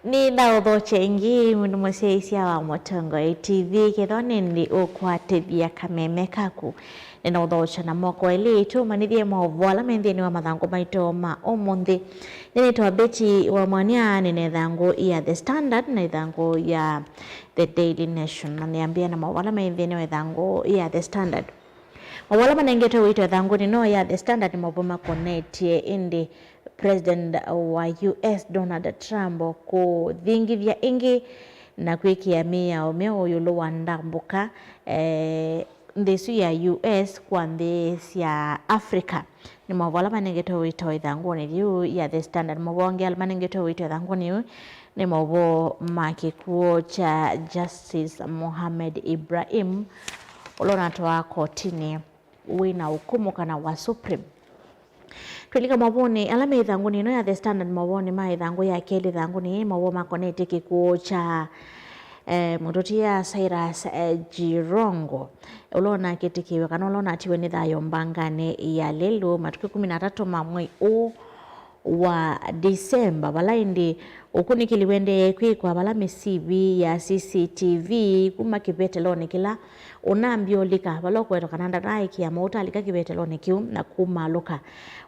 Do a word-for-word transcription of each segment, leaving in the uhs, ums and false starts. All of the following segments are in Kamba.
Nĩnaũthokya ĩngĩ, mũndũ mũsyaĩĩsya wa Mũtongoi T V, kethĩwa nĩndĩ ũkwatĩthya kameme kaku. Nĩnaũthokya na moko elĩ tũmanyĩthye maũvoo ala me nthĩnĩ wa mathangũ maitũ ma ũmũnthĩ. Nĩnĩtawa Betty wa Mwania, nĩna ĩthangũ ya The Standard na ĩthangũ ya The Daily Nation, na nĩambĩa na maũvoo ala me nthĩnĩ wa ĩthangũ ya The Standard. Maũvoo ala manengetwe ũito ĩthangũnĩ ĩno ya The Standard nĩ maũvoo makonetye ĩndĩ President wa U S Donald Trump kũthingithya ĩngĩ na kwĩkĩa mĩao myeũ ĩũlũ wa ndambũka, eh, nthĩ ĩsu ya U S kwa nthĩ sya Africa. Nĩ maũvoo ala manengetwe ũito ĩthangũnĩ yĩu ya The Standard. Maũvoo angĩ ala manengetwe ũito ĩthangũnĩ yĩu nĩ maũvoo ma kĩkw'ũ kya Justice Mohamed Ibrahim, ũla ũnatwawa kotinĩ wĩ na ũkũmũ kana wa Supreme. Twĩlika maũvoonĩ ala me ĩthangũnĩ ĩno ya The Standard, maũvoonĩ ma ĩthangũ ya kelĩ ĩthangũnĩ, maũvoo makonetye kĩkw'ũ kya, eh, mũtũtia Cyrus, eh, Jirongo, ũla ũnakĩtĩkĩwe kana ũla ũnatiwe nĩ thayũ mbanganĩ ya Lelũ matukũ ĩkũmi na atatũ ma mwei ũũ wa Disemba, vala ĩndĩ ũkunĩkĩli wendee kwĩkwa vala mĩsivi ya C C T V kuma kĩvetelonĩ kĩla ũnambya ũlika, vala ũkũwetwa kana ndanaaĩkĩa mauta alika kĩvetelonĩ kĩu na kumaalũka.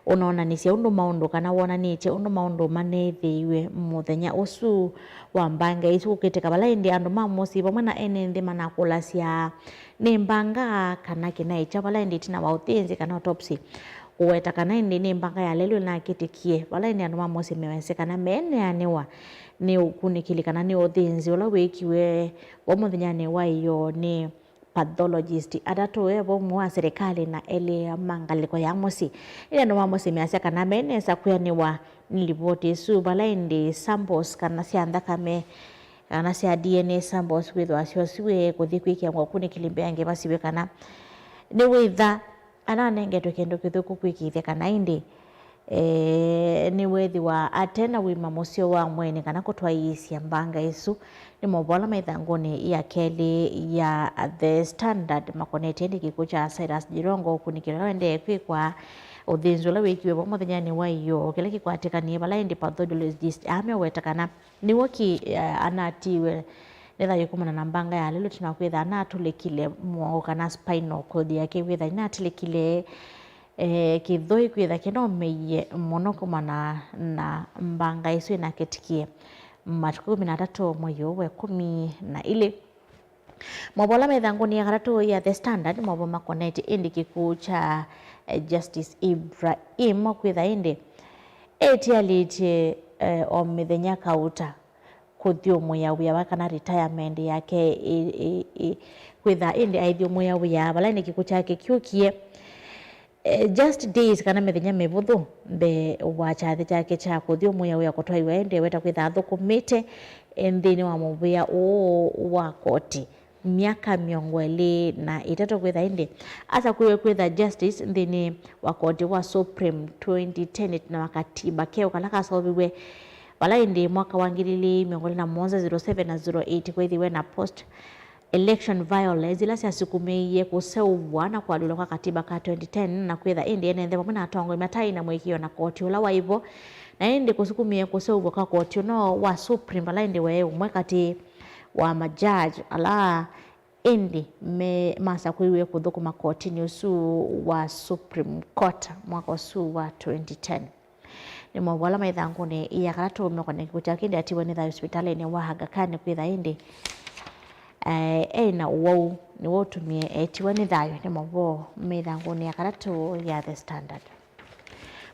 Ũnoonanĩsya ũndũ maũndũ kana wonanĩtye ũndũ maũndũ maneethĩiwe mũthenya ũsu wa mbanga ĩsu kũkĩtĩka, vala ĩndĩ andũ ma mũsyĩ vamwe na ene nthĩ manakũlasya nĩ mbanga kana kĩnaĩ kyaũ, vala ĩndĩ ĩtina wa ũthĩnzi kana autopsy kũweta kana ĩndĩ nĩ mbanga ya lelũ ĩnakĩtĩkie, vala ĩndĩ andũ ma mũsyĩ mewesĩ kana meeneanĩwa nĩ ũkunĩkĩli kana nĩ ũthĩnzi ũla wĩkiwe vo mũthenyanĩ wa ĩyoo nĩ pathologist atatũ, e vo ũmwe wa silikalĩ na elĩ ma ngalĩko ya mũsyĩ. Ĩndĩ andũ ma mũsyĩ measya kana me nesa kwĩanĩwa nĩ livoti ĩsu, vala ĩndĩ samples kana sya nthakame kana sya D N A samples wĩthwa syosiwe kũthi kwĩkĩangwa ũkunĩkĩli mbeange vasiw'e kana nĩwĩtha ananengetwe kĩndũ kĩthũku kwĩkĩĩthya kana ĩndĩ, eh, nĩwethĩwa ate na ũima mũseo wa mwĩĩ kana kũtwaĩĩsya mbanga ĩsu. Nĩ maũvoo ala me ĩthangũnĩ ya kelĩ ya The Standard makonetye ĩndĩ kĩkw'ũ kya Cyrus Jirongo, ũkunĩkĩli ũla wendee kwĩkwa, ũthĩnzi ũla wĩkiwe vo mũthenyanĩ wa ĩyoo, kĩla kĩkwatĩkanie vala ĩndĩ pathologist ameweta kana nĩw'o ki, eh, anatiwe nĩ thayũ kumana na mbanga ya lelũ ĩtina wa kwĩtha anatũlĩkile mũongo kana spinal cord yake wĩtha inatĩlĩkile, eh, kĩthũi kwĩtha kĩnomeie mũno kumana na mbanga ĩsu ĩnakĩtĩkie matukũ ĩkũmi na atatũ mwei ũũ wa ĩkũmi na ilĩ. Maũvoo ala me ĩthangũnĩ ya katatũ ya The Standard, maũvoo makonetye ĩndĩ kĩkw'ũ kya, eh, Justice Ibrahim kwĩtha ĩndĩ etialĩtye, eh, o mĩthenya kauta kũthyũmũĩa wĩa wake kana retirement yake ĩ, ĩ, ĩ, kwĩtha ĩndĩ aithyũmũĩa wĩa vala ĩndĩ kĩkw'ũ kyake kyũkie. Eh, just days kana mĩthenya mĩvũthũ mbee wa kyathĩ kyake kya kũthyũmũĩa wĩa kũtwaiwa, ĩndĩ eweta kwĩtha athũkũmĩte, eh, nthĩnĩ wa mũvĩa ũũ wa koti myaka mĩongo ĩlĩ na ĩtatũ kwĩtha ĩndĩ asakũiwe kwĩtha justice nthĩnĩ wa koti wa Supreme twenty ten ĩtina wa katiba keũ kala kaseũviw'e vala ĩndĩ mwaka wa ngili ilĩ mĩongo ĩlĩ na mũonza, zero seven na zero eight, kwĩthĩwe na post election violence ila syasukumĩie kũseũvw'a na kũalyũlwa kwa katiba ka twenty ten, na kwĩtha ĩndĩ ene nthĩ vamwe na atongoi mataĩ na mũĩkĩĩo na koti ũla waĩ vo, na ĩndĩ kũsukumie kũseũvw'a kwa koti ũno wa Supreme, vala ĩndĩ waĩ ũmwe katĩ wa majaji ala ĩndĩ me, masakũiwe kũthũkũma kotinĩ ũsu wa Supreme Court mwaka ũsu wa twenty ten. Nĩ maũvoo ala me ĩthangũnĩ ya katatũ meũkoneka kĩkw'ũ kyake ĩndĩ atiwe nĩ thayũ sivitalĩnĩ wa Aga Khan kwĩtha ĩndĩ, eh, e na ũwau nĩw'o ũtumie etiwa nĩ thayũ. Nĩ maũvoo me ĩthangũnĩ ya katatũ ya The Standard.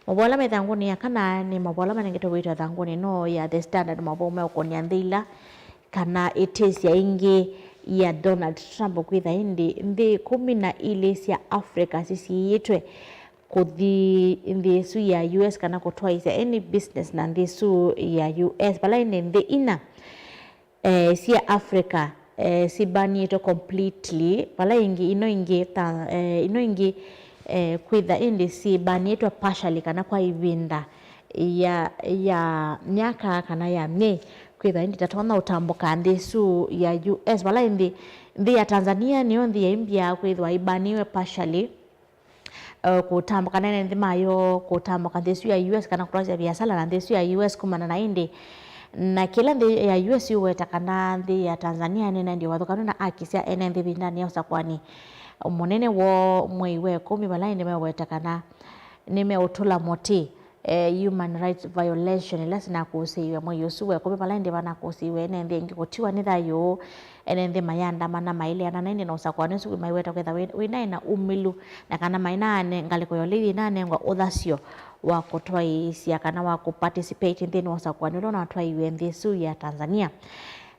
Maũvoo ala me ĩthangũnĩ ya kana nĩ maũvoo ala manengetwe ũito ĩthangũnĩ ĩno ya The Standard, maũvoo meũkũnĩa nthĩ ila kana ĩtĩsya ĩngĩ ya Donald Trump kwĩtha ĩndĩ nthĩ ĩkũmi na ilĩ sya Africa sisiĩĩtwe kũthi nthĩ ĩsu ya U S kana kũtwaĩsya any business na nthĩ ĩsu ya U S, vala ĩndĩ nthĩ ina, eh, sya Africa, eh, sibanĩtwe completely, vala ĩngĩ, ino ingĩ ta, eh, ino ingĩ, eh, kwĩtha ĩndĩ sibanĩtwe partially kana kwa ĩvinda ya, ya myaka kana ya myei, kwĩtha ĩndĩ tatonya ũtambũka nthĩ ĩsu ya U S, vala ĩndĩ nthĩ ya Tanzania nĩyo nthĩ ya imbya kwĩthwa ibanĩwe partially, eh, kũtambũka na ene nthĩ mayo kũtambũka nthĩ ĩsu ya U S kana kũtwaĩsya viasala na nthĩ ĩsu ya U S kumana na ĩndĩ, Na kĩla nthĩ ya U S yũweta kana nthĩ ya Tanzania nĩnaendie ũvathũkanu na aki sya ene nthĩ ĩvindanĩ ya ũsakũani mũnene woo mwei wa ĩkũmi, vala ĩndĩ meũweta kana nĩmeũtũla mũtĩ, eh, human rights violation ila sinakũsĩiwe mwei ũsu wa ĩkũmi, vala ĩndĩ vanakũsĩiwe ene nthĩ aingĩ kũtiwa nĩ thayũ, ene nthĩ mayandamana maileana na ĩndĩ na ũsakũani ũsu maiweta kwĩtha wĩ- wĩnaĩ na umĩlu, na kana mainaane ngalĩko ya ũlĩthi ĩnanengwa ũthasyo wa kũtwaĩĩsya kana wa kũparticipate nthĩnĩ wa ũsakũani ũla ũnatwaiwe nthĩ ĩsu ya Tanzania.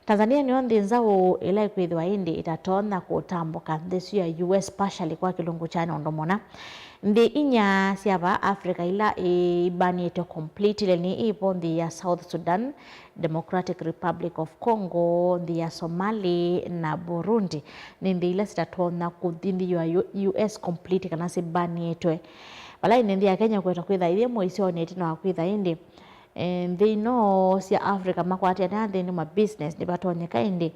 Tanzania nĩyo nthĩ nzaũ ĩla ĩkwĩthĩwa ĩndĩ ĩtatonya kũtambũka nthĩ ĩsu ya U S partially kwa kĩlungu kya nũndũ mũna. Nthĩ inya sya vaa Africa ila ibanĩtwe completely nĩ ĩvo nthĩ ya South Sudan, Democratic Republic of Congo, nthĩ ya Somali na Burundi. Nĩ nthĩ ila sitatonya kũthi nthĩ ya U- U S complete kana sibanĩtwe. Vala ĩndĩ nthĩ ya Kenya kweta kwĩtha ĩyĩ mũisyonĩ ĩtina wa kwĩtha ĩndĩ, eh, nthĩ ino sya Africa makwatĩanĩa nthĩnĩ ma business nĩvatonyeka ĩndĩ,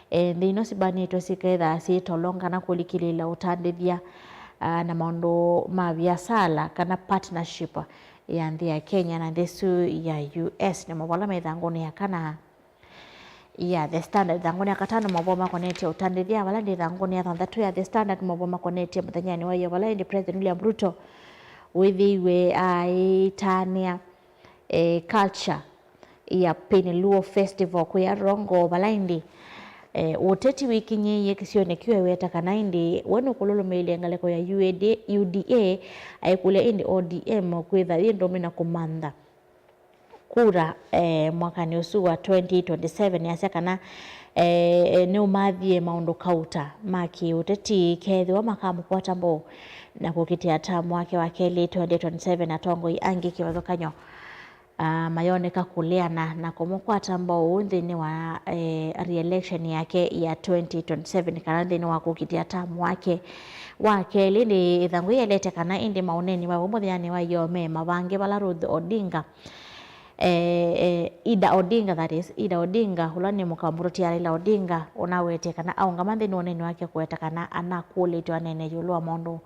eh, nthĩ ino sibanĩtwe siketha syĩtolonga na kũlikĩlĩĩla ũtandĩthya, ah, na maũndũ ma viasala kana partnership ya nthĩ ya Kenya na nthĩ ĩsu ya U S. Nĩ maũvoo ala me ĩthangũnĩ ya kana ya The Standard. Ĩthangũnĩ ya katano, maũvoo makonetye ũtandĩthya, vala ĩndĩ ĩthangũnĩ ya thanthatũ ya The Standard, maũvoo makonetye mũthenyanĩ wa ĩyoo, vala ĩndĩ President William Ruto wĩthĩiwe aĩtanĩa, eh, culture ya Piny Luo Festival kwĩ Rongo, vala ĩndĩ, eh, ũteti wĩkinyĩĩie kĩsionĩ kĩu eweta kana ĩndĩ we nũkũlũlũmĩĩlya ngalĩko ya U A D, U D A, aikũlya ĩndĩ O D M kwĩtha yĩ ndũmĩ na kũmantha kura, eh, mwakanĩ ũsu wa twenty twenty-seven, yasya kana, eh, eh, nĩũmathie maũndũ kauta ma kĩũteti kethĩwa makamũkwata mbau na kũkitĩa tamu wake wa kelĩ twenty twenty-seven. Atongoi angĩ kĩvathũkany'o, ah, mayoneka kũleana na kũmũkwata mbau nthĩnĩ wa, eh, re-election yake ya twenty twenty-seven kana nthĩnĩ wa kũkitĩa tamu wake wa kelĩ. Ĩndĩ ĩthangũ yĩelete kana ĩndĩ maũneenĩ ma vau mũthenyanĩ wa ĩyoo me mavange vala Ruth Odinga, eh, eh, Ida Odinga, that is, Ida Odinga, ũla nĩ mũka wa mũtũtia Raila Odinga, ũnawetie kana aũngama nthĩnĩ wa ũneeni wake kũweta kana anakũlĩtwe aneene ĩũlũ wa maũndũ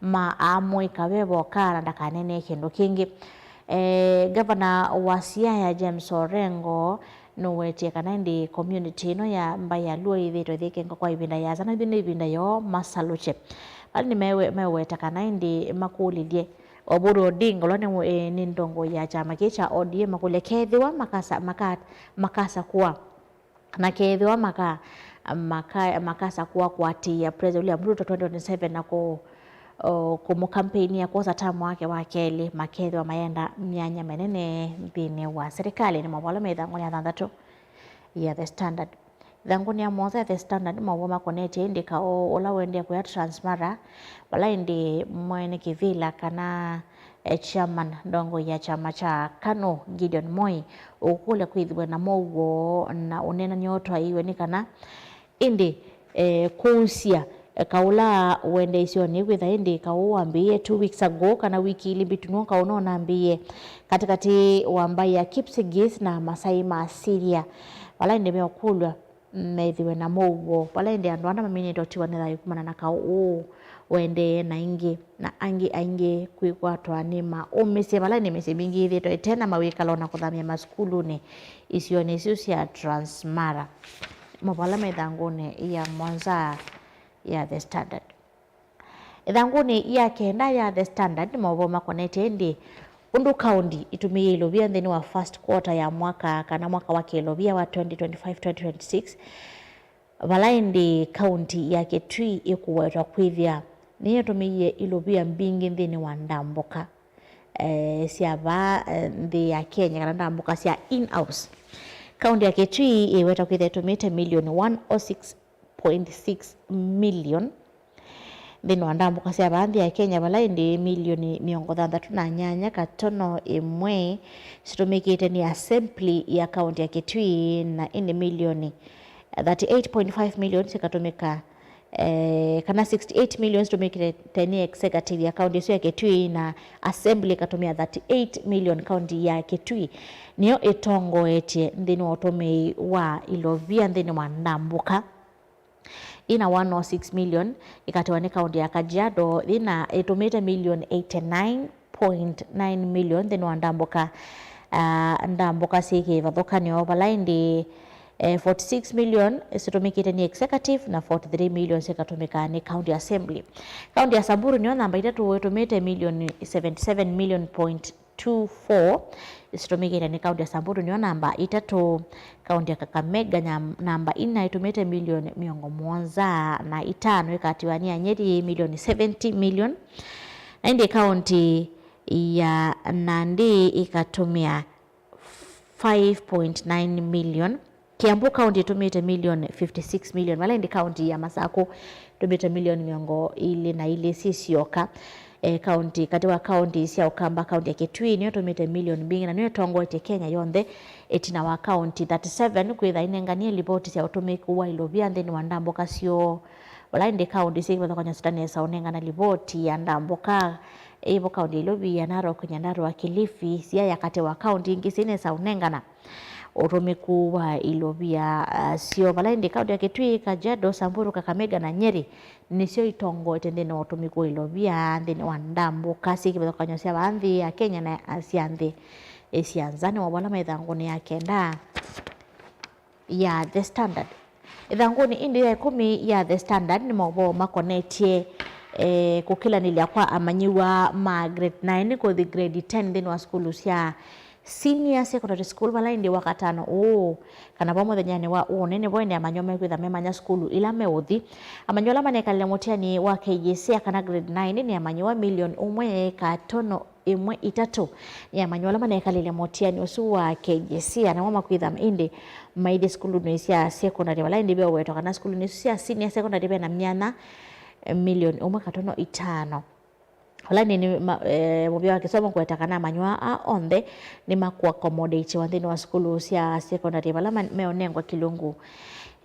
ma amũika ve voka na ndakaneenee kĩndũ kĩngĩ. Eh, Ngavana wa Siaya James Orengo nũwetie kana ĩndĩ community ĩno ya mbaĩ ya Luo yĩthĩĩtwe ĩthĩkĩngwa kwa ĩvinda yĩasa na ĩthi nĩ ĩvinda yoo masalũkye. Vala nĩ mewe- meweta kana ĩndĩ makũlilye Oburu Odinga, ũla nĩ, eh, nĩ ndongoi ya kyama kĩĩ kya O D M, makũlya kethĩwa makasa- maka- makasakũa, na kethĩwa maka- maka- makasakũa kũatĩĩa President William Ruto twenty twenty-seven na kũ- o, kũmũkampeinia kwosa tamu wake wa kelĩ, makethĩwa mayenda myanya mĩnene nthĩnĩ wa serikali. Nĩ maũvoo ala me ĩthangũnĩ ya thanthatũ ya The Standard. Ĩthangũnĩ ya mũonza ya The Standard, maũvoo makonetye ĩndĩ kaũ ũla ũendee kũya Transmara, vala ĩndĩ mwene kĩvĩla kana, eh, chairman ndongoi ya kyama kya KANU, Gideon Moi, ũkũlya kwĩthĩwe na mũuo na ũneenany'a ũtwaĩiwe nĩ kana ĩndĩ, eh, kũusya, eh, kaũ ũla ũendee isionĩ kwĩtha ĩndĩ kaũ wambĩĩe two weeks ago kana wiki ilĩ mbitu nĩw'o kaũ ũnonambĩĩe katĩkatĩ wa mbaĩ ya Kipsigis na Masai ma Syria, vala ĩndĩ meũkũlw'a methĩwe na mũuo, vala ĩndĩ andũ ana maminĩte ũtiwa nĩ thayũ kumana na kaũ ũũ ũendee, na ĩngĩ na angĩ aingĩ kwĩkwatwa nĩ maũmĩsye, vala ĩndĩ mĩsyĩ mingĩ yĩthĩĩtwe ĩte na mawĩkalo na kũthamya masukulunĩ isionĩ isu sya Transmara. Maũvoo ala me ĩthangũnĩ ya mũonza ya The Standard. Ĩthangũnĩ ya kenda ya The Standard, maũvoo makonetye ĩndĩ ũndũ kaũndi itũmĩie ilovia nthĩnĩ wa first quarter ya mwaka kana mwaka wa kĩlovia wa twenty twenty-five twenty twenty-six, vala ĩndĩ kaũnti ya Kitui ĩkũwetwa kwĩthĩa nĩyĩtũmĩie ilovia mbingĩ nthĩnĩ wa ndambũka, eh, sya vaa, eh, nthĩ ya Kenya kana ndambũka sya in-house. Kaũnti ya Kitui ĩwetwa kwĩthĩa ĩtũmĩte milioni one oh six point six million nthĩnĩ wa ndambũka sya vaa nthĩ ya Kenya, vala ĩndĩ milioni mĩongo thanthatũ na nyanya katono ĩmwe sitũmĩkĩte nĩ assembly ya kaũnti ya Kitui, na ĩndĩ milioni thirty-eight point five million sikatũmĩka, eh, kana sixty-eight million sitũmĩkĩte nĩ executive ya kaũnti ĩsu ya Kitui, na assembly ĩkatũmĩa thirty-eight million. Kaũnti ya Kitui nĩyo ĩtongoetye nthĩnĩ wa ũtũmĩi wa ilovia nthĩnĩ wa ndambũka ina one oh six million, ĩkatĩwa nĩ kaũnti ya Kajiado ina ĩtũmĩte million eighty-nine point nine million nthĩnĩ wa ndambũka, ah, ndambũka syĩ kĩvathũkanĩo, vala ĩndĩ, eh, forty six million sitũmĩkĩte nĩ executive na forty three million sikatũmĩka nĩ county assembly. County ya Samburu nĩyo namba itatũ ĩtũmĩte million seventy seven million point two four sitũmĩkĩte nĩ kaunti ya Samburu nĩyo namba itatũ. Kaunti ya Kakamega nyam- namba ina ĩtũmĩte milioni mĩongo mũonza na itano, ĩkatiwa nĩ anyeri milioni seventy million, na ĩndĩ kaunti ya Nandi ĩkatũmĩa five point nine million. Kiambu County ĩtũmĩte million fifty six million, vala ĩndĩ kaunti ya Masakũ ĩtũmĩte milioni mĩongo ĩlĩ na ilĩ syĩ syoka. E, kaunti, katĩ wa kaunti sya Ũkamba, kaunti ya Kitui nĩyo ĩtũmĩte milioni mbingĩ na nĩyo ĩtongoetye Kenya yonthe ĩtina wa kaunti thirty seven kwĩtha inenganie livoti sya ũtũmĩku wa ilovia nthĩnĩ wa ndambũka syoo. Vala ĩndĩ kaunti syĩ kĩvathũkany'o sitanesa ũnengana livoti ya ndambũka, ĩvo kaunti ya Ilovi, ya Narok, Nyandarua, Kilifi, Siaya katĩ wa kaunti ingĩ syĩnesa ũnengana ũtũmĩku wa ilovia, ah, syoo. Vala ĩndĩ kaunti ya Kitui, Kajiado, Samburu, Kakamega na Nyeri nĩsyo itongoete nthĩnĩ wa ũtũmĩku wa ilovia nthĩnĩ wa ndambũka syĩ kĩvathũkany'o sya vaa nthĩ ya Kenya na, ah, sya nthĩ, eh, sya nza. Nĩ maũvoo ala me ĩthangũnĩ ya kenda ya The Standard. Ĩthangũnĩ ĩndĩ ya ĩkũmi ya The Standard nĩ maũvoo makonetye, eh, kũkĩlanĩlya kwa amanyĩw'a ma grade nine kũthi grade ten nthĩnĩ wa sukulu sya senior secondary school, vala ĩndĩ Wakatano ũũ, kana vo mũthenyanĩ wa ũnĩ, nĩvo ĩndĩ amanyĩw'a mekwĩtha memanya sukulu ila meũthi. Amanyĩw'a ala manekalile mũtiani wa K J C E A kana grade nine nĩ amanyĩw'a milioni ũmwe katono ĩmwe itatũ. Nĩ amanyĩw'a ala manekalile mũtiani ũsu wa K J C E A, namo makwĩtha ĩndĩ maithi sukulunĩ sya secondary, vala ĩndĩ veũwetwa kana sukulunĩ isu sya senior secondary vena myanya, eh, milioni ũmwe katono itano. Vala ĩndĩ nĩ ma- eh, mũvĩa wa kĩsomo kũweta kana amanyĩw'a aa onthe nĩmakũakomodatiwa nthĩnĩ wa sukulu sya secondary vala ma- meũnengwa kĩlungu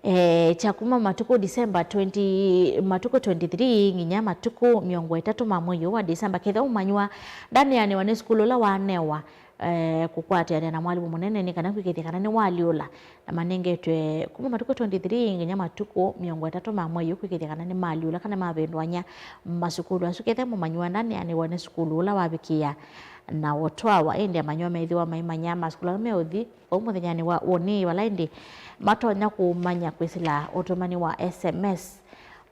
eh, kya kuma matukũ December twenty, matukũ twenty-three nginya matukũ mĩongo ĩtatũ ma mwei ũũ wa December, kethĩwa mũmanyĩw'a ndaneanĩwa nĩ sukulu ũla wanewa, eh, kũkwatĩanĩa na mwalimũ mũnene nĩ kana kwĩkĩĩthya kana nĩwaalyũla. Na manengetwe kuma matukũ twenty-three nginya matukũ mĩongo ĩtatũ ma mwei ũũ kwĩkĩĩthya kana nĩmaalyũla kana mavĩndũany'a masukulu asu. Kethĩwa mũmanyĩw'a ndaneanĩwa nĩ sukulu ũla wavikĩa na ũtwawa, ĩndĩ amanyĩw'a methĩwa maimanya masukulu ala meũthi. Vau mũthenyanĩ wa ũnĩ, vala ĩndĩ matonya kũmanya kwĩsĩla ũtũmani wa S M S,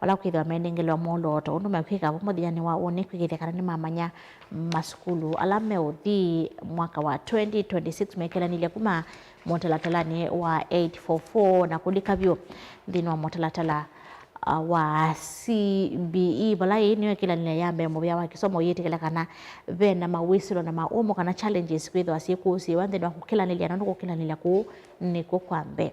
vala kwĩthĩwa menengelwa mwolooto ũndũ mekwĩka vau mũthenyanĩ wa ũnĩ kwĩkĩĩthya kana nĩmamanya masukulu ala meũthi mwaka wa twenty twenty-six mekĩlanĩlye kuma mũtalatalanĩ wa eight four four na kũlika vyũ nthĩnĩ wa mũtalatala uh, wa C B E, vala ĩĩ nĩyo ĩkĩlanĩlya ya mbee mũvĩa wa kĩsomo yĩtĩkĩla kana ve na mawĩsĩlo na maũmo kana challenges kwĩthĩwa syĩkũsĩĩwa nthĩnĩ wa kũkĩlanĩlya, nũndũ kũkĩlanĩlya kũu nĩkw'o kwa mbee.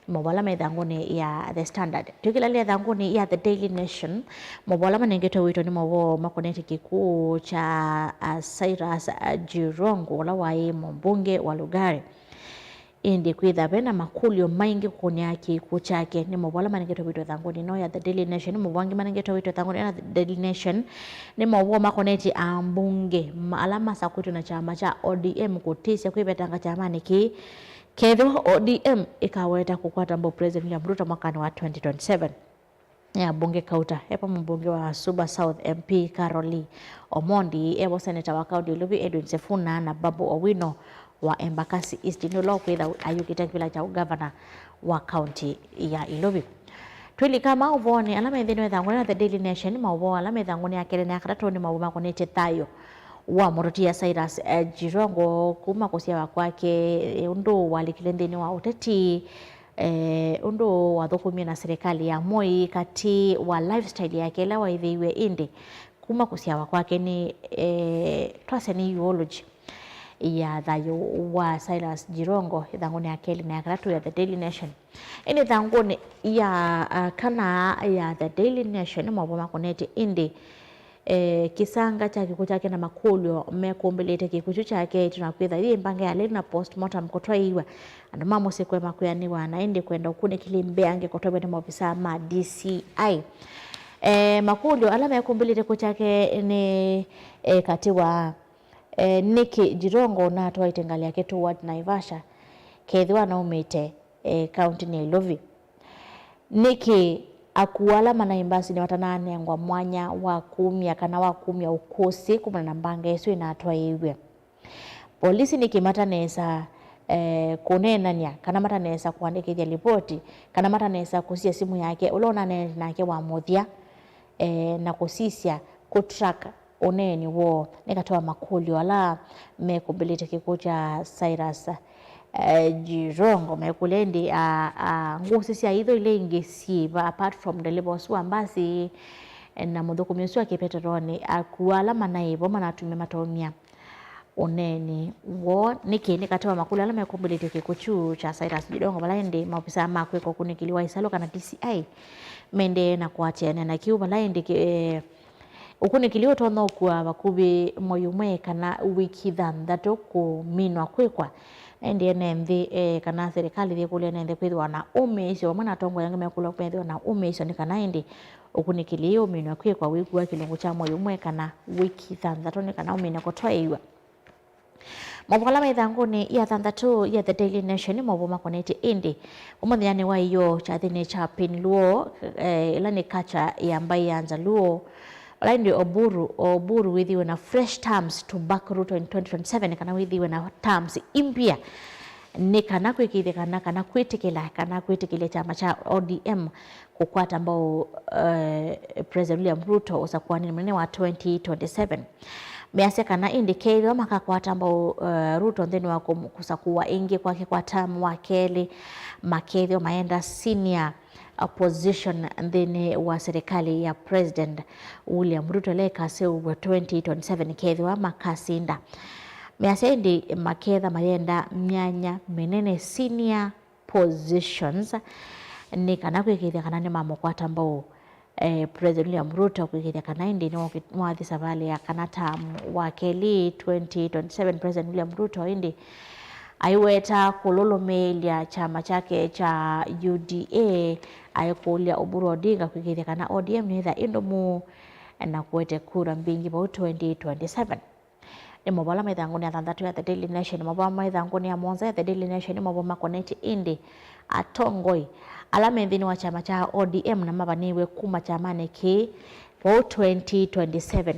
Maũvoo ala me ĩthangũnĩ ya The Standard. Twĩkĩlanĩlya ĩthangũnĩ ya The Daily Nation, maũvoo ala manengetwe wĩto nĩ maũvoo makonetye kĩkw'ũ kya uh, Cyrus uh, Jirongo, ũla waĩ mũmbunge wa Lugari. Ĩndĩ kwĩtha ve na makũlyo maingĩ kũkonea kĩkw'ũ kyake. Nĩ maũvoo ala manengetwe wĩto ĩthangũnĩ ĩno ya The Daily Nation. Nĩ maũvoo angĩ manengetwe wĩto ĩthangũnĩ ya The Daily Nation nĩ maũvoo makonetye ambunge ma- ala masakũĩtwe na kyama kya O D M kũtĩsya kwĩvetanga kyamanĩ kĩĩ kethĩwa O D M ĩkaweta kũkwata mbau President William Ruto mwakanĩ wa twenty twenty-seven. Nĩ ambunge kauta, epa mũmbunge wa Suba South M P Carol Lee Omondi, evo seneta wa kaunti ya Ilovi Edwin Sifuna na Babu Owino wa Embakasi East, nĩ ũla ũkwĩtha ayũkĩte kĩvĩla kya ũgavana wa kaunti ya Ilovi. Twĩlika maũvoonĩ ala me nthĩnĩ wa ĩthangũnĩ ya The Daily Nation, maũvoo ala me ĩthangũnĩ ya kelĩ na ya katatũ nĩ maũvoo makonetye thayũ wa mũtũtia Cyrus eh, Jirongo kuma kũsyawa kwake, eh, ũndũ walikile nthĩnĩ wa ũteti, eh, ũndũ wathũkũmie na serikali ya Moi, katĩ wa lifestyle yake ĩla waĩthĩiwe ĩndĩ kuma kũsyawa kwake nĩ, eh, twasya nĩ eulogy ya thayũ wa Cyrus Jirongo ĩthangũnĩ ya kelĩ na ya katatũ ya The Daily Nation. Ĩndĩ ĩthangũnĩ ya, ah, kana ya The Daily Nation nĩ maũvoo makonetye ĩndĩ eh, kĩsanga kya kĩkw'ũ kyake na makũlyo mekũmbĩlĩte kĩkw'ũ kyu kyake ĩtina wa kwĩtha yĩ mbanga ya lĩu na postmortem kũtwaĩĩw'a. Andũ ma mũsyĩ kũema kwĩanĩwa na ĩndĩ kwenda ũkunĩkĩli mbeange kũtwaĩwa nĩ maovisaa ma D C I. Eh, makũlyo ala mekũmbĩlĩte kĩkw'ũ kyake nĩ, eh, katĩ wa, eh, nĩkĩ Jirongo natwaĩte ngalĩ yake toward Naivasha kethĩwa naumĩte, eh, kauntinĩ ya Ilovi? Nĩkĩ akũũ ala manaĩ mbasinĩ matananengwa mwanya wa kumya kana wa kumya ũkũsĩ kumana na mbanga ĩsu ĩnatwaĩĩw'e? Polisi nĩkĩ matanesa, eh, kũneenany'a kana matanesa kũandĩkĩthya livoti kana matanesa kũsisya simũ yake ũla ũnaneene nake wa mũthya, eh, na kũsisya kũ track ũneeni woo? Nĩ katĩ wa makũlyo ala mekũmbĩlĩte kĩkw'ũ kya Cyrus, eh, Jirongo. Mekũlya ĩndĩ, a, a, ngũsĩ sya itho ila ingĩ syĩva apart from ndeleva ũsu wa mbasi, eh, na mũthũkũmi ũsu wa kĩpeteronĩ, akua ala manaĩ vo manatumie matomya ũneeni woo? Nĩkĩ? Nĩ katĩ wa makũlyo ala mekũmbĩlĩtye kĩkw'ũ kyu kya Cyrus Jirongo, vala ĩndĩ maovisaa ma kwĩka ũkunĩkĩli wa ĩsalũ kana D C I mendee na kũatĩanĩa na kĩu, vala ĩndĩ kĩ-, eh, ũkunĩkĩli ũtonya ũkua vakuvĩ mwei ũmwe kana wiki thanthatũ kũminwa kwĩkwa. Na ĩndĩ ene nthĩ, eh, kana serikali yĩkũlya ene nthĩ kwĩthĩwa na ũmĩĩsyo, vamwe na atongoi angĩ mekũlwa methĩwa na ũmĩĩsyo nĩ kana ĩndĩ ũkunĩkĩli ũminwe kwĩkwa wĩkua kĩlungu kya mwei ũmwe kana wiki thanthatũ nĩ kana ũmine kũtwaĩĩw'a. Maũvoo ala me ĩthangũnĩ ya thanthatũ ya The Daily Nation nĩ maũvoo makonetye ĩndĩ ũmũnthĩnyanĩ wa ĩyoo kyathĩnĩ kya Pin Luo, eh, ĩla nĩ culture ya mbaĩ ya Nzaluo. Vala ĩndĩ Oburu, Oburu wĩthĩwe na fresh terms to back Ruto in twenty twenty-seven, kana wĩthĩwe na terms imbya nĩ kana kwĩkĩĩthya kana, kana kwĩtĩkĩla, kana kwĩtĩkĩlya kyama kya O D M kũkwata mbau, eh, President William Ruto ũsakũanĩnĩ mũnene wa twenty twenty-seven. Measya kana ĩndĩ kethĩwa makakwata mbau, eh, Ruto nthĩnĩ wa kũm-, kũsakũwa ĩngĩ kwake kwa term wa kelĩ, makethĩwa maenda senior, uh, position nthĩnĩ wa serikali ya President William Ruto ĩla ĩkaseũvw'a twenty twenty-seven kethĩwa makasinda. Measya ĩndĩ maketha mayenda myanya mĩnene, senior positions, nĩ kana kwĩkĩĩthya kana nĩmamũkwata mbau, eh, President William Ruto, kwĩkĩĩthya kana ĩndĩ nĩwathi savalĩ ya kana term wa kelĩ twenty twenty-seven. President William Ruto ĩndĩ aiweta kũlũlũmĩĩlya kyama kyake kya U D A, aikũlya Oburu Odinga kwĩkĩĩthya kana O D M nĩtha ĩndũmũ na kũete kura mbingĩ vau twenty twenty-seven. Nĩ maũvoo ala me ĩthangũnĩ ya thanthatũ ya The Daily Nation. Maũvoo ala me ĩthangũnĩ ya mũonza ya The Daily Nation nĩ maũvoo makonetye ĩndĩ atongoi ala me nthĩnĩ wa kyama kya O D M na mavanĩĩwe kuma kyamanĩ kĩĩ vau twenty twenty-seven.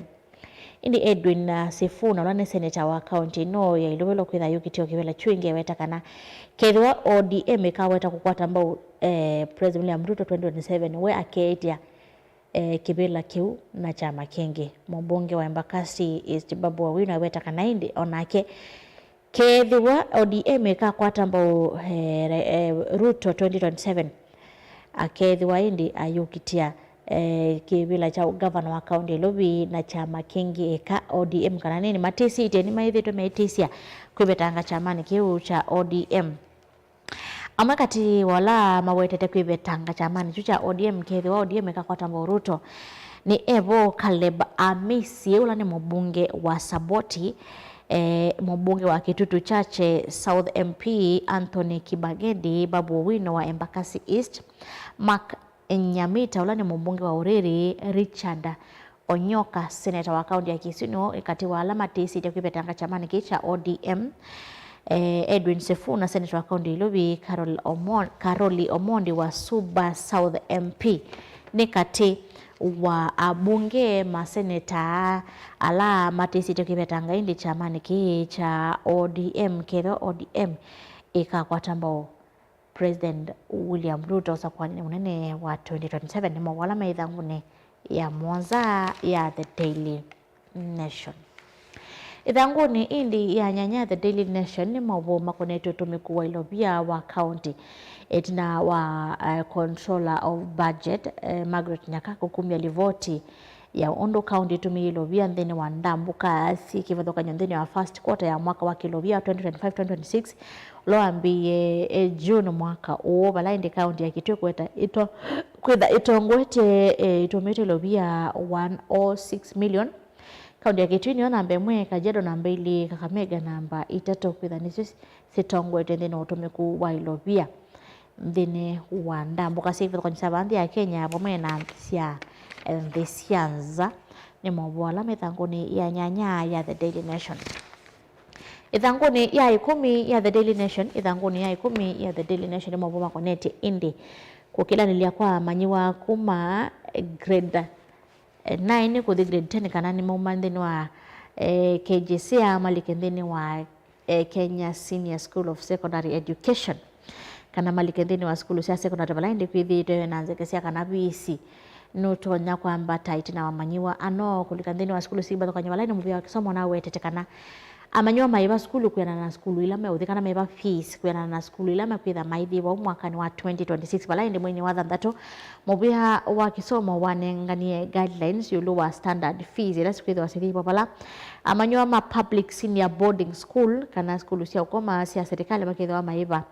Ĩndĩ Edwin, uh, Sifuna, ũla nĩ seneta wa kaunti ĩno ya Ilovelo kwĩtha ayũkĩtye o kĩvĩla kyu ĩngĩ, eweta kana kethĩwa O D M ĩkaweta kũkwata mbau, eh, President William Ruto twenty twenty-seven, we akeĩtya eh, kĩvĩla kĩu na kyama kĩngĩ. Mũmbunge wa Embakasi East Babu Owino aweta kana ĩndĩ onake kethĩwa O D M ĩkakwata mbau, eh, re-, eh, Ruto twenty twenty-seven, akethĩwa ĩndĩ ayũkitya, eh, kĩvĩla kya ũngavana wa kaunti ya Nairobi na kyama kĩngĩ eka O D M, kana nĩnĩ matĩsĩtye, nĩmaĩthĩtwe meĩtĩsya kwĩvetanga kyamanĩ kĩu kya O D M. Amwe katĩ wa ala mawetete kwĩvetanga kyamanĩ kyu kya O D M kethĩwa O D M ĩkakwata mbau Ruto nĩ evo Caleb Amisi, ũla nĩ mũmbunge wa Saboti, eh, mũmbunge wa Kitutu Chache South M P Anthony Kibagedi, Babu Owino wa Embakasi East, Mark Nyamita, ũla nĩ mũmbunge wa Uriri, Richard Onyoka, seneta wa kaunti ya Kisii, nĩwe katĩ wa ala matĩsĩtye kwĩvetanga kyamanĩ kĩĩ kya O D M. Eh, Edwin Sifuna, seneta wa kaunti ya Ilovi, Carol Omo-, Caroli Omondi wa Suba South M P nĩ katĩ wa abunge, maseneta ala matĩsĩtye kwĩvetanga ĩndĩ kyamanĩ kĩĩ kya O D M kethĩwa O D M ĩkakwata mbau President William Ruto ũsakũanĩnĩ mũnene wa twenty twenty-seven. Nĩ maũvoo ala me ĩthangũnĩ ya mũonza ya The Daily Nation. Ĩthangũnĩ ĩndĩ ya nyanya ya The Daily Nation nĩ maũvoo makonetye ũtũmĩku wa ilovia wa kaunti ĩtina wa, eh, Controller of Budget, eh, Margaret Nyaka kũkumya livoti ya ũndũ kaunti ĩtũmĩie ilovia nthĩnĩ wa ndambũka syĩ kĩvathũkany'o nthĩnĩ wa first quarter ya mwaka wa kĩlovia twenty twenty-five twenty twenty-six, ũla wambĩĩe, eh, June mwaka ũũ, vala ĩndĩ kaunti ya Kitui kweta ĩto-, kwĩtha ĩtongoetye, eh, ĩtũmĩte ilovia one oh six million. Kaunti ya Kitui nĩyo namba ĩmwe, Kajiado namba ilĩ, Kakamega namba itatũ, kwĩtha nĩsyo syĩtongoetye nthĩnĩ wa ũtũmĩku wa ilovia nthĩnĩ wa ndambũka syĩ kĩvathũkany'o sya vaa nthĩ ya Kenya vamwe na sya, eh, nthĩ sya nza. Nĩ maũvoo ala me ĩthangũnĩ ya nyanya ya The Daily Nation. Ĩthangũnĩ ya ĩkũmi ya The Daily Nation, ĩthangũnĩ ya ĩkũmi ya The Daily Nation nĩ maũvoo makonetye ĩndĩ kũkĩlanĩlya kwa amanyĩwa kuma grade, eh, nine kũthi grade ten, kana nĩmauma nthĩnĩ wa, eh, K J C A malike nthĩnĩ wa eh, Kenya Senior School of Secondary Education, kana malike nthĩnĩ wa sukulu sya secondary vala ĩndĩ kwĩthĩĩtwe na nzeke sya kana visi nũtonya kwambata ĩtina wa amanyĩw'a ano kũlika nthĩnĩ wa sukulu syĩ mbathũkany'o vala ĩndĩ mũvĩa wa kĩsomo nawetete kana amanyĩw'a maĩva sukulu kwĩanana na sukulu ila meũthi kana maĩva fees kwĩanana na sukulu ila mekwĩtha maithi vau mwakanĩ wa twenty twenty-six vala ĩndĩ mweinĩ wa thanthatũ mũvĩa wa kĩsomo wanenganie guidelines ĩũlũ wa standard fees ila sikwĩthĩwa sithĩiwa vala amanyĩw'a ma public senior boarding school kana sukulu sya ũkoma sya serikali makethĩwa maĩva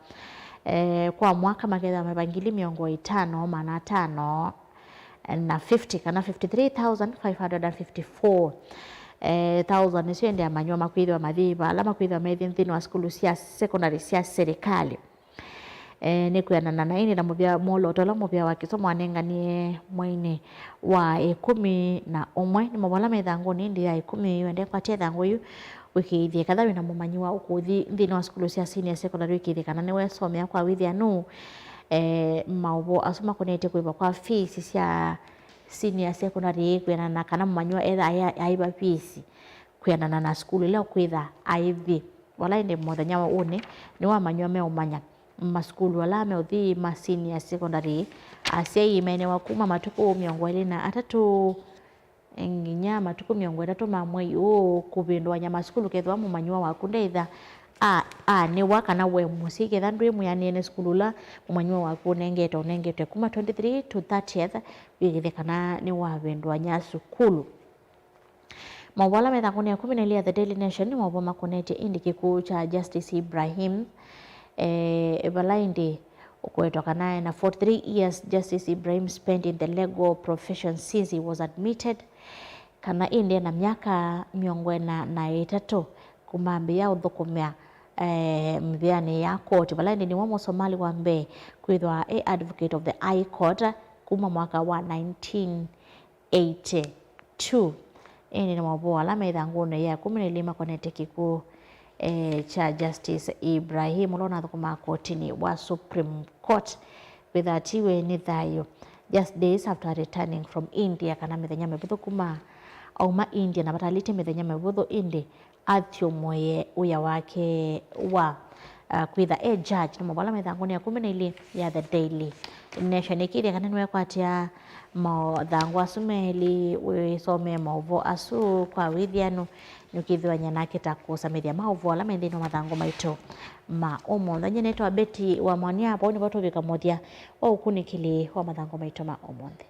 eh, kwa mwaka makethĩwa maĩva ngili mĩongo ĩtano maana atano na fifty kana fifty-three thousand five hundred and fifty-four eh, thousand nĩsyo ĩndĩ amanyĩw'a makwĩthĩwa mathĩiva ala makwĩthĩwa methĩ nthĩnĩ wa sukulu sya secondary sya serikali. Eh, nĩ kwĩanana na ĩndĩ na mũvĩa mwolooto ũla mũvĩa wa kĩsomo wanenganie mweinĩ wa ĩkũmi na ũmwe nĩ maũvoo ala me ĩthangũnĩ ĩndĩ ya ĩkũmi wende kwatia ĩthangũ yu wĩkĩĩthye katha wĩna mũmanyĩw'a ũkũthi nthĩnĩ wa sukulu sya senior secondary wĩkĩĩthye kana nĩwesomea kwa wĩthĩanu. Eh, maũvoo asu makonetye kũĩva kwa fees sya senior secondary kwĩanana kana mũmanyĩw'a etha aĩ- aĩva fees kwĩanana na sukulu ĩla ũkwĩtha aithi. Vala ĩndĩ mũthenya wa ũnĩ nĩwamanywa meũmanya masukulu ala meũthi ma senior secondary. Asyai maendewa kuma matukũ mĩongo ĩlĩ na atatũ nginya matukũ mĩongo ĩtatũ ma mwei ũũ kũvĩndũany'a masukulu kethĩwa mũmanyĩw'a waku ndeĩtha a- anĩwa kana we mũsyai ketha ndwĩ mwĩanĩe nĩ sukulu ũla mũmanyĩw'a waku ũnengete ũnengete kuma twenty-three to thirtieth wĩkĩthye kana nĩwavĩndũany'a sukulu. Maũvoo ala me ĩthangũnĩ ya ĩkũmi na ĩlĩ ya The Daily Nation nĩ maũvoo makonetye ĩndĩ kĩkw'ũ kya Justice Ibrahim, eh, vala ĩndĩ ũkwetwa kana ena forty-three years Justice Ibrahim spent in the legal profession since he was admitted, kana ĩndĩ ena myaka mĩongo ĩna na ĩtatũ kuma ambĩĩa ũthũkũmĩa eh, mĩvĩanĩ ya koti, vala ĩndĩ nĩwe Mũsomali wa mbee kwĩthwa e advocate of the High Court kuma mwaka wa nineteen eighty-two. Ĩndĩ nĩ maũvoo ala me ĩthangũnĩ ya ĩkũmi na ĩlĩ makonetye kĩkw'ũ eh, kya Justice Ibrahim ũla ũnathũkũmaa kotinĩ wa Supreme Court wĩthatiwe nĩ thayũ just days after returning from India kana mĩthenya mĩvũthũ kuma auma India na vatalĩtye mĩthenya mĩvũthũ ĩndĩ athyũmũĩe wĩa wake wa uh, kwĩtha e judge nĩ maũvoo ala me ĩthangũnĩ ya ĩkũmi na ĩlĩ ya The Daily Nation. Ĩkĩĩthya kana nĩwekwatĩa mathangũ asu melĩ wĩsomee maũvoo asu kwa wĩthĩanu nĩũkĩthĩwany'a nake ta kũsamĩthya maũvoo ala me nthĩnĩ wa mathangũ maitũ ma ũmũnthĩ. Nyie nĩtawa Betty wa Mwania, vau nĩvo tũvika mũthya wa ũkunĩkĩli wa mathangũ maitũ ma ũmũnthĩ.